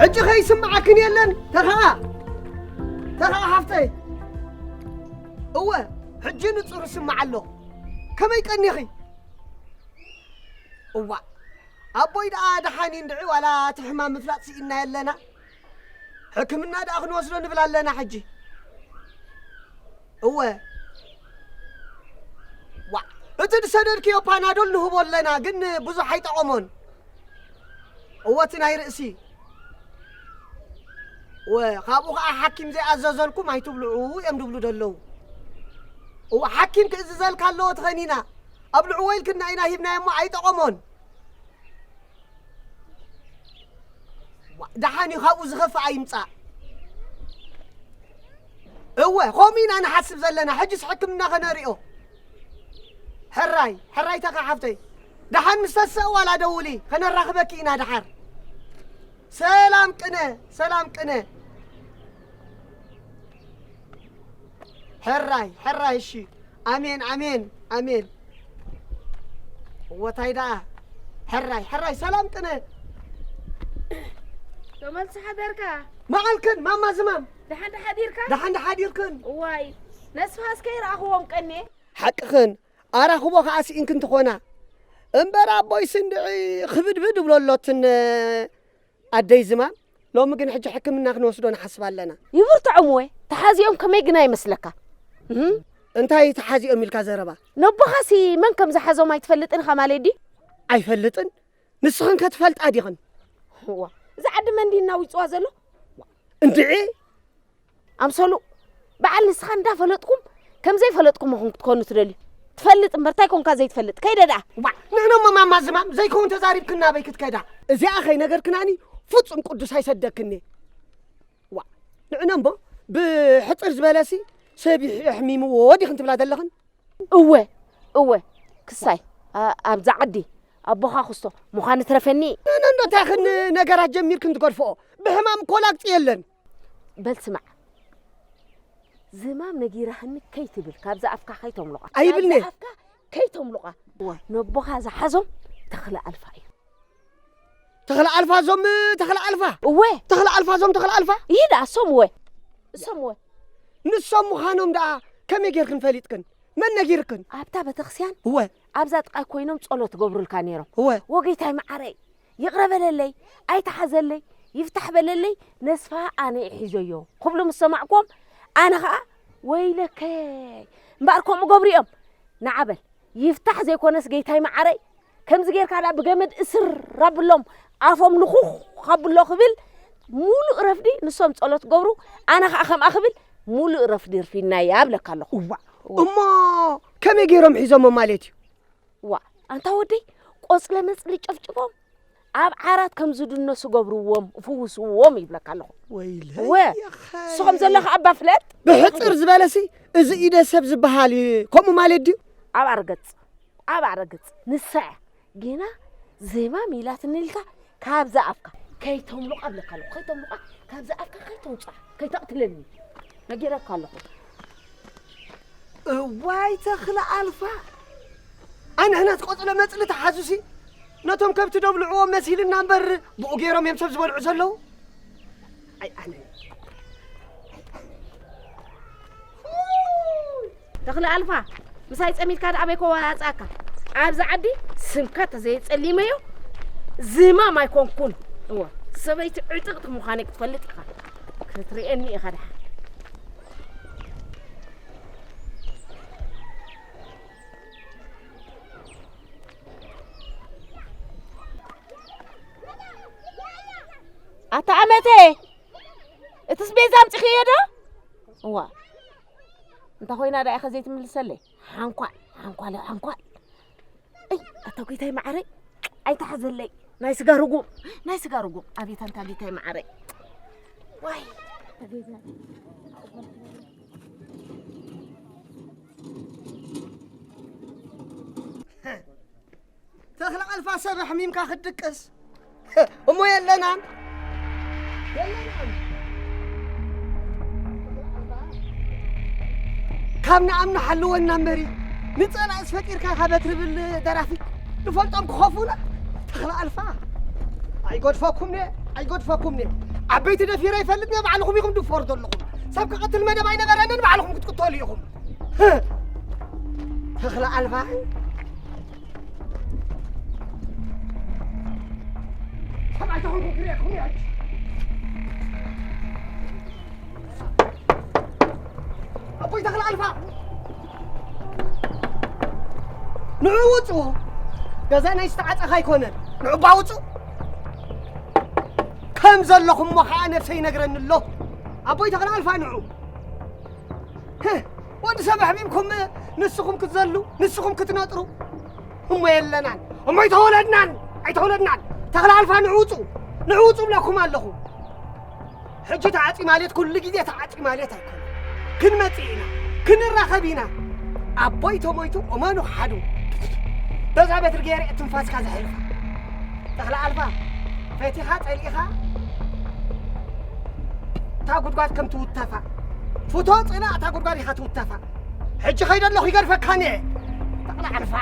ሕጂ ከይስምዓክን የለን። ተኸኣ፣ ተኸኣ ሓፍተይ። እወ፣ ሕጂ ንጹር ይስማዕ ኣሎ። ከመይ ቀኒኺ? እዋ፣ ኣቦይ ደኣ ደሓን እንድዒ፣ ዋላ እቲ ሕማም ምፍላጥ ስኢንና የለና። ሕክምና ደኣ ክንወስዶ ንብል ኣለና ሕጂ። እወ። ዋ፣ እቲ ዝሰደድክዮ ፓናዶል ንህቦ ኣለና፣ ግን ብዙሕ ኣይጠቐሞን። እወ፣ እቲ ናይ ርእሲ። እወ፣ ካብኡ ኸዓ ሓኪም ዘይኣዘዘልኩም ኣይትብልዑ እዮም ዝብሉ ዘለዉ። እወ፣ ሓኪም ክእዝዘልካ ኣለዎ፣ ትኸኒና። ኣብልዕዎ ኢልክና ኢና ሂብናዮ እሞ ኣይጠቐሞን። ዋ፣ ደሓን እዩ፣ ካብኡ ዝኸፍእ ኣይምጻእ። እወ፣ ከምኡ ኢና ንሓስብ ዘለና። ሕጅስ ሕክምና ኸነሪኦ። ሕራይ፣ ሕራይ ተኻ ሓፍተይ። ደሓን ምስ ተሰእ ዋላ ደውሊ፣ ኸነራኽበኪ ኢና ደሓር። ሰላም ቅነ፣ ሰላም ቅነ። ሕራይ፣ ሕራይ፣ እሺ። ኣሜን፣ ኣሜን፣ ኣሜን። እወታይ ደኣ። ሕራይ፣ ሕራይ፣ ሰላም ቅነ። ተመልሲ ሓደርካ? መዓልክን፣ ማማ ዝማም። ደሓን ዶ ሓዲርካ? ደሓን ዶ ሓዲርክን? እዋይ፣ ነስፋስ ከይረኣኽዎም ቀኔ። ሓቅኽን፣ ኣራኽቦ ኸዓ ስኢንክን ትኾና። እምበር ኣቦይ ስንድዒ ኽብድብድ ብሎ ኣሎትን ኣደይ ዝማም። ሎሚ ግን ሕጂ ሕክምና ክንወስዶ ንሓስብ ኣለና። ይብርትዖም ወይ? ተሓዚኦም ከመይ ግና ይመስለካ? እም? እንታይ ተሓዚኦም ኢልካ ዘረባ? ነቦኻሲ መን ከም ዝሓዞም ኣይትፈልጥን ኢኻ ማለት ድዩ? ኣይፈልጥን? ንስኽን ከ ትፈልጣ ዲኽን? እዋ፣ እዛ ዓዲ መን ድዩ እናዊፅዋ ዘሎ? እንድዒ! ኣምሰሉ፣ በዓል ንስኻ እንዳፈለጥኩም ከም ዘይፈለጥኩም ኢኹም ክትኮኑ ትደልዩ። ትፈልጥ እምበር፣ እንታይ ኮንካ ዘይትፈልጥ? ከይደ ደኣ። ዋ፣ ንዕኖሞ ማማ ዝማም ዘይከውን ተዛሪብክና ኣበይ ክትከዳ? እዚኣ ኸይነገርክናኒ ፍጹም ቅዱስ ኣይሰደክኒ። ዋ፣ ንዕኖሞ ብሕጽር ዝበለሲ ሰብ ይሕ-፣ የሕሚምዎ ዲኽን ትብላ ዘለኽን? እወ፣ እወ፣ ክሳይ፣ ኣ-፣ ኣብዛ ዓዲ ኣቦኻ ክስቶ ምዃኑ ትረፈኒ። ኖ፣ ኖ፣ ኖ፣ እንታይ ኽን ነገራት ጀሚርክን ትገድፍኦ? ብሕማም እኮ ላግጺ የለን። በል ስማዕ፣ ዝማም ነጊራህኒ ከይትብል፣ ካብዛ ኣፍካ ከይተምልቓ። ኣይብልኒ። ካብዛ ኣፍካ ከይተምልቓ። እወ። ነቦኻ ዝሓዞም ተኽለ ኣልፋ እዩ። ተኽለ ኣልፋ ዞም ተኽለ ኣልፋ? እወ። ተኽለ ኣልፋ ዞም ተኽለ ኣልፋ? ይህ ደኣ እሶም እወ። እሶም እወ። ንሶም ምዃኖም ደኣ ከመይ ጌርክን ፈሊጥክን? መን ነጊርክን? ኣብታ ቤተክርስትያን እወ። ኣብዛ ጥቓይ ኮይኖም ጸሎት ትገብሩልካ ነይሮም። እወ። "ወጌታይ መዓረይ፣ ይቕረ በለለይ፣ ኣይትሓዘለይ፣ ይፍታሕ በለለይ፣ ነስፋ ኣነ እየ ሒዘዮ" ክብሉ ምስ ሰማዕክዎም፣ ኣነ ኸኣ "ወይለከይ፣ እምበኣር ከምኡ ገብሩ እዮም፣ ንዓ በል፣ ይፍታሕ ዘይኮነስ ጌታይ መዓረይ፣ ከምዚ ጌርካ ደኣ ብገመድ እስር ኣብሎም፣ ኣፎም ልኹኽ ኣብሎ" ክብል፣ ሙሉእ ረፍዲ ንሶም ጸሎት ክገብሩ፣ ኣነ ኸኣ ከምኣ ክብል፣ ሙሉእ ረፍዲ ርፊድናያ እብለካ ኣለኹ። እዋእ፣ እሞ ከመይ ገይሮም ሒዞሞ ማለት እዩ? ዋእ፣ ኣንታ ወደይ፣ ቆጽለ መጽሊ ጨፍጭፎም፣ ኣብ ዓራት ከም ዝድነሱ ገብርዎም፣ ፍውስዎም ይብለካ ኣለኹ። ወይለይ እወ፣ የኸይ። ንስኹም ዘለኹ ኣባ ፍለጥ። ብሕጽር ዝበለሲ፣ እዚ ኢደ ሰብ ዝበሃል እዩ፣ ከምኡ ማለት ድዩ? ኣብ ኣርገጽ፣ ኣብ ኣርገጽ፣ ንሳ እያ። ጌና ዝማም ኢላትኒ ኢልካ ካብዛ ኣፍካ ከይተምልቓ እብለካ ኣለኹ፣ ከይተምልቓ፣ ካብዛ ኣፍካ ከይተውጽኣ፣ ከይተቕትለኒ ነጊረካ ኣለኹ። እዋይ ተኽለ ኣልፋ፣ ኣንሕና ቆጽለ መጽሊ ተሓዙሲ ነቶም ከብቲ ደብልዕዎ መሲልና እምበር ብኡ ገይሮም እዮም ሰብ ዝበልዑ ዘለዉ። ኣይ ኣነ። ተኽለ ኣልፋ፣ ምሳይ ጸሚድካ ደኣ ኣበይ ከዋጽኣካ? ኣብዚ ዓዲ ስምካ ተዘየጸሊመዮ ዝማም ኣይኮንኩን። እወ፣ ሰበይቲ ዕጥቕቲ ምዃነይ ክትፈልጥ ኢኻ። ክትርእየኒ ኢኻ ደሓን። ኣታ ኣመተ፣ እቲ ስቤዛ ኣምጺኽዮ ዶ? እዋ። እንተ ኾይና ደኣ ኢኸ ዘይትምልሰለይ? ሓንኳል፣ ሓንኳል፣ ሓንኳል። እይ፣ ኣታ ጌታይ መዓረይ፣ ኣይትሓዘለይ። ናይ ስጋ ርጉም፣ ናይ ስጋ ርጉም። ኣቤት ኣንታ ጌታይ መዓረይ። ዋይ። ተኽለ ኣልፋ ሰብ ኣሕሚምካ ክትድቅስ እሞ የለናን፣ የለናን። ካብ ንኣምና ሓልወና እምበሪ፣ ንጸላእስ ፈጢርካ ኢኻ በትሪ ብል ደራፊ። ንፈልጦም ክኸፉና። ተኽለ ኣልፋ ኣይገድፈኩምነ። ኣይገድፈኩምኒ። ዓበይቲ ደፊረ ይፈልጥ፣ ንባዕልኹም ኢኹም ድፈሩ ዘለኹም። ሰብ ክቐትል መደብ ኣይነበረንን፣ ባዕልኹም ክትቅተሉ ኢኹም። ተኽለ ኣልባ። ሰብኣይ ተኾንኩም ክርእየኩም እየ። ኣቦይ ተኽለ ኣልፋ፣ ንዑ ውጹ። ገዛ ናይ ዝተዓጸኸ ኣይኮነን። ንዑ እባ ውጹ። ከም ዘለኹም እሞ ኸዓ ነብሰይ ይነግረኒ ኣሎ። ኣቦይ ተኽለ ኣልፋ፣ ንዑ። ህህ፣ ወዲ ሰብ ኣሕሚምኩም ንስኹም ክትዘሉ፣ ንስኹም ክትነጥሩ። እሞ የለናን። እሞ ኣይተወለድናን። ኣይተወለድናን። ተኽለ ኣልፋ፣ ንዑ ውጹ። ንዑ ውጹ እብለኩም ኣለኹ። ሕጂ ተዓጺ ማለት ኩሉ ግዜ ተዓጺ ማለት ኣይኮነን። ክንመጽእ ኢና፣ ክንራኸብ ኢና። ኣቦይ ተሞይቱ እመኑ ክሓዱ። በዛ በትሪ ገይረ ትንፋስካ ዘሕልፋ። ተኽለ ኣልፋ፣ ፈቲኻ ጸሊእኻ እታ ጉድጓድ ከም ትውተፋ። ፍቶ ጽላእ እታ ጉድጓድ ኢኻ ትውተፋ። ሕጂ ኸይደ ኣለኹ ይገድፈካኒ እየ። ጠቕላዕልፋ።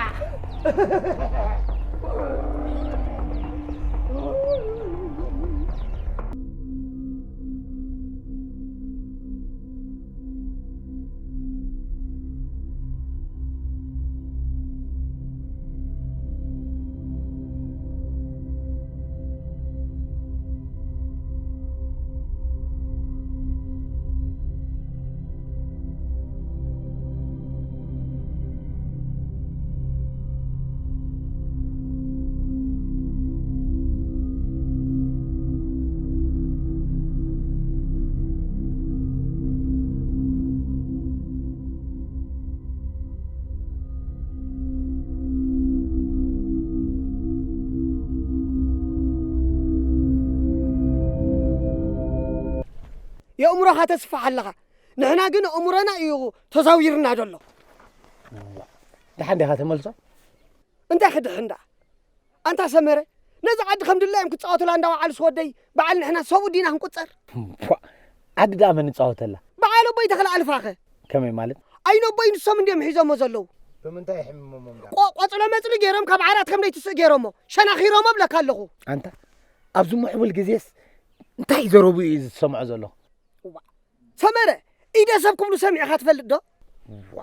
የእምሮኻ ተስፍሕ ኣለኻ። ንሕና ግን ኣእምሮና እዩ ተዛዊርና ዘሎ። ደሓን ዲኻ ተመልሶ? እንታይ ክድሕን ደኣ? ኣንታ ሰመረ፣ ነዚ ዓዲ ከም ድላዮም ክጻወቱላ እንዳወዓሉስ ወደይ፣ በዓል ንሕና ሰብኡ ዲና ክንቁጸር? ፖ፣ ዓዲ ደኣ መን ይጻወተላ? በዓል ኣቦይ ተኽለ ኣልፋኸ? ከመይ ማለት? ኣይነ ኣቦይ ንሶም እንድዮም ሒዞሞ ዘለዉ። ብምንታይ ይሕምሞም ደኣ? ቆ-፣ ቆጽሎ መጽሊ ገይሮም ካብ ዓራት ከም ደይትስእ ገይሮሞ፣ ሸናኺሮሞ እብለካ ኣለኹ። ኣንታ፣ ኣብዚ ምዕቡል ግዜስ እንታይ ዘረቡ እዩ ዝሰምዖ ዘለኹ? እዋ፣ ሰመረ፣ ኢደ ሰብ ክብሉ ሰሚዕኻ ትፈልጥ ዶ? ዋ፣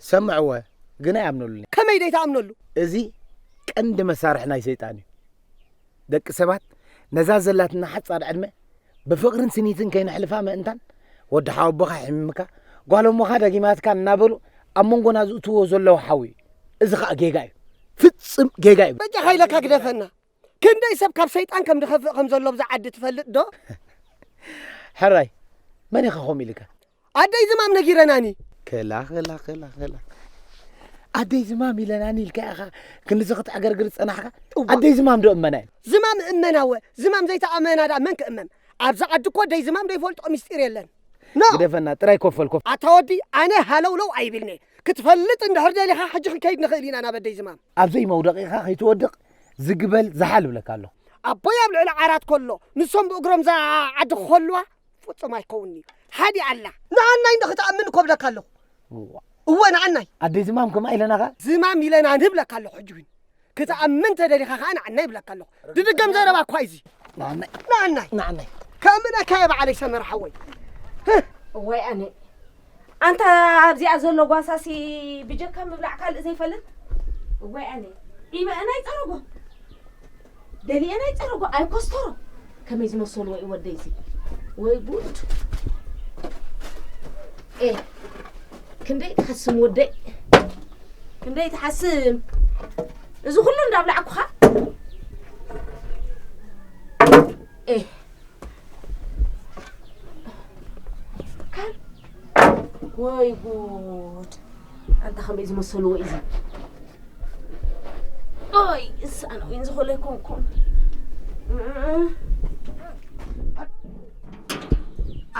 ሰምዕወ፣ ግን ኣይኣምነሉን። ከመይ ደይትኣምነሉ? እዚ ቀንዲ መሳርሒ ናይ ሰይጣን እዩ። ደቂ ሰባት ነዛ ዘላትና ሓጻር ዕድመ ብፍቕርን ስኒትን ከይነሕልፋ ምእንታን፣ ወዲ ሓወቦኻ ይሕምምካ፣ ጓል እሞኻ ደጊማትካ እናበሉ ኣብ መንጎና ዝእትዎ ዘለዉ ሓዊ እዩ። እዚ ኸኣ ጌጋ እዩ። ፍጽም ጌጋ እዩ። በጃኻ ኢለካ ግደፈና። ክንደይ ሰብ ካብ ሰይጣን ከም ዝኸፍእ ከም ዘሎ ብዛ ዓዲ ትፈልጥ ዶ? ሕራይ፣ መን ኢኻ ከምኡ ኢልካ? ኣደይ ዝማም ነጊረናኒ። ክላ፣ ክላ፣ ክላ፣ ክላ። ኣደይ ዝማም ኢለናኒ ኢልካ ኢኻ ክንድዚ ክትዕገርግር ዝጸናሕካ? እዋ። ኣደይ ዝማም ዶ እመና እየን? ዝማም እመናወ፣ ዝማም ዘይተኣመና ደኣ መን ክእመን? ኣብዚ ዓዲ እኮ ኣደይ ዝማም ዘይፈልጦ ምስጢር የለን። ኖ! ግደፈና፣ ጥራይ ኮፍ በል፣ ኮፍ። ኣታ ወዲ፣ ኣነ ሃለውለው ኣይብልኒ። ክትፈልጥ እንድሕር ደሊኻ፣ ሕጂ ክንከይድ ንኽእል ኢና ናብ ኣደይ ዝማም። ኣብ ዘይመውደቒኻ ከይትወድቕ ዝግበል ዝሓል እብለካ ኣለኹ። ኣቦይ ኣብ ልዕሊ ዓራት ከሎ፣ ንሶም ብእግሮም እዛ ዓዲ ክኸልዋ፣ ፍጹም ኣይከውንን እዩ። ሓዲ ኣላ። ንዓናይ እንዶ ክትኣምን እኮ እብለካ ኣለኹ። እዋ። እወ፣ ንዓናይ። ኣደይ ዝማም ከምኣ ኢለናኻ? ዝማም ኢለና ንብለካ ኣለኹ ሕጂ እውን። ክትኣምን ተደሊኻ ኸኣ ንዓናይ እብለካ ኣለኹ። ድድገም ዘረባ እኳ እዩ እዚ። ንዓናይ። ንዓናይ። ንዓናይ። ከእምነካ እየ በዓለይ ሰመረ ሓወይ። ህህ። እዋይ ኣነ። ኣንታ ኣብዚኣ ዘሎ ጓሳሲ ብጀካ ምብላዕ ካልእ ዘይፈልጥ? እዋይ ኣነ። ኢመአን ኣይጸረጎ። ደሊአን ኣይጸረጎ። ኣይኮስተሮ። ከመይ ዝመሰሉ ወይ ወደይ እዚ። ወይ ጉድ። ኤ። ክንደይ ትሓስም ወደይ? ክንደይ ትሓስም? እዚ ኩሉ እንዳብላዕኩኻ? ኤ። ካል-፣ ወይ ጉድ። ኣንታ ከመይ ዝመሰሉ ወይ እዚ። ኦይ፣ እሳን ወይ ዝኸለ ኮንኩም።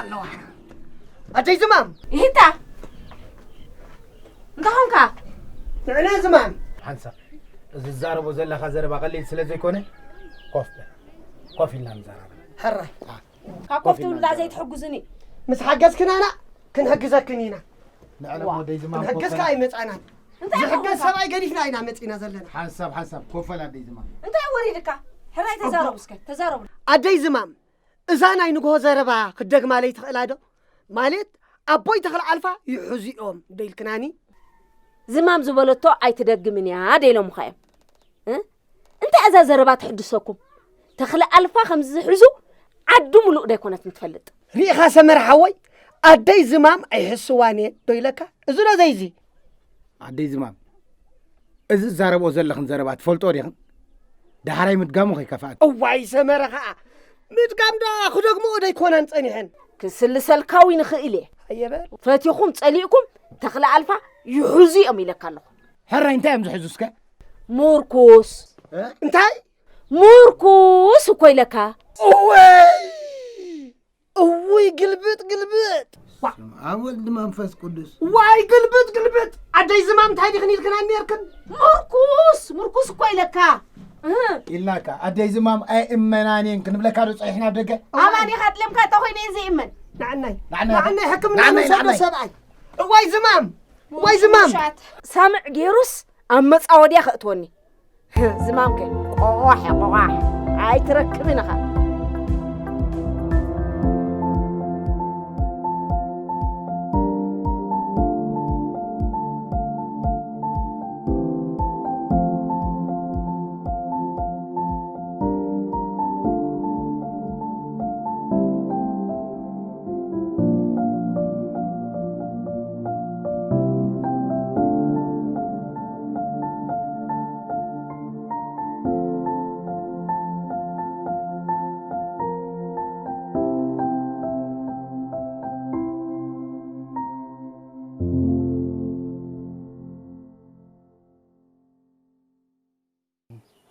ኣለዋ። ኣደይ ዝማም። ይህታ። እንታይ ኾንካ? ንዕነ ዝማም። ሓንሳብ፣ እዚ ዝዛረቦ ዘለኻ ዘረባ ቀሊል ስለ ዘይኮነ፣ ኮፍ በል። ኮፍ ኢልና ንዛረብ። ሕራይ። አ፣ ካብ ኮፍ ኮፍ ኢልና ትብላ ንዛረብ። ዘይትሕጉዝኒ። ምስ ሓገዝክናና ክንሕግዘክን ኢና። ንዕነ ዋ። እሞ ኣደይ ዝማም ኮፍ ክንሕግዝካ በል። ኣይመጻናን። እንታይ ዝሕገዝ ኾንካ? ሰብኣይ ገዲፍና ኢና መጺና ዘለና። ሓንሳብ፣ ሓንሳብ፣ ኮፍ በል ኣደይ ዝማም። እንታይ ወሪድካ? ሕራይ ተዛረቡ እስከ፣ ተዛረቡ። ኣደይ ዝማም፣ እዛ ናይ ንግሆ ዘረባ ክትደግማለይ ትኽእላ ዶ? ማለት ኣቦይ ተኽለ ኣልፋ ይሕዙ እዮም ዶ ኢልክናኒ? ዝማም ዝበለቶ ኣይትደግምን እያ ደኢሎምኻ እዮም። እ? እንታይ እዛ ዘረባ ትሕድሰኩም? ተኽለ ኣልፋ ከም ዝሕዙ ዓዲ ሙሉእ ዶ ኣይኮነትን ትፈልጥ? ርኢኻ ሰመረ ሓወይ፣ ኣደይ ዝማም ኣይሕስዋን እየ ዶ ኢለካ? እዚ ዶ ዘይዚ? ኣደይ ዝማም፣ እዚ እዛረብኦ ዘለኽን ዘረባ ትፈልጦ ዲኽን? ዳሕራይ ምድጋሙ ከይከፍኣት። እዋይ ሰመረ ኸኣ፣ ምድጋም ዶ ክደግምኦ ዶ ኣይኮናን ጸኒሐን? ክስልሰልካ እውን ይኽእል እየ። ኣየበል። ፈቲኹም ጸሊእኩም ተኽለ ኣልፋ ይሕዙ እዮም ኢለካ ኣለኹ። ሕራይ እንታይ እዮም ዝሕዙ እስከ? ሙርኩስ። እ? እንታይ? ሙርኩስ እኮ ኢለካ። እወይ! እውይ ግልብጥ ግልብጥ! ዋ! ኣብ ወልድ መንፈስ ቅዱስ። ዋይ ግልብጥ ግልብጥ! ኣደይ ዝማም እንታይ ዲኽን ኢልክና ኔርክን? ሙርኩስ! ሙርኩስ እኮ ኢለካ። እ። ኢልናካ፣ ኣደይ ዝማም ኣይእመናን እየን ክንብለካ ዶ ጸኒሕና ኣብ ደገ? ኣባኒ ካጥልምካ ተኾይነ እየ ዘይእመን። ንዓናይ። ንዓናይ። ንዓናይ ሕክምና ንዓናይ፣ ንውሰዶ ንዓናይ። ሰብኣይ። እዋይ ዝማም! እዋይ ዝማም! ሙሻት። ሳምዕ ገይሩስ ኣብ መጻወድያ ከእትወኒ። ዝማምከ ቆቋሕ ቆቋሕ ኣይትረክብን ኢኻ።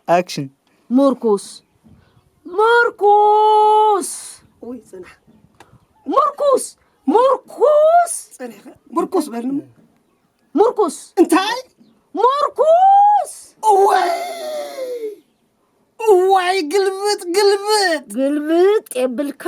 ኣክሽን። ሙርኩስ፣ ሙርኩስ። ኦይ፣ ጽናሕ። ሙርኩስ፣ ሙርኩስ። ጸኒሕካ። ሙርኩስ በልኒ። ሙርኩስ። እንታይ? ሙርኩስ። እዋይ! እዋይ፣ ግልብጥ፣ ግልብጥ። ግልብጥ የብልካ።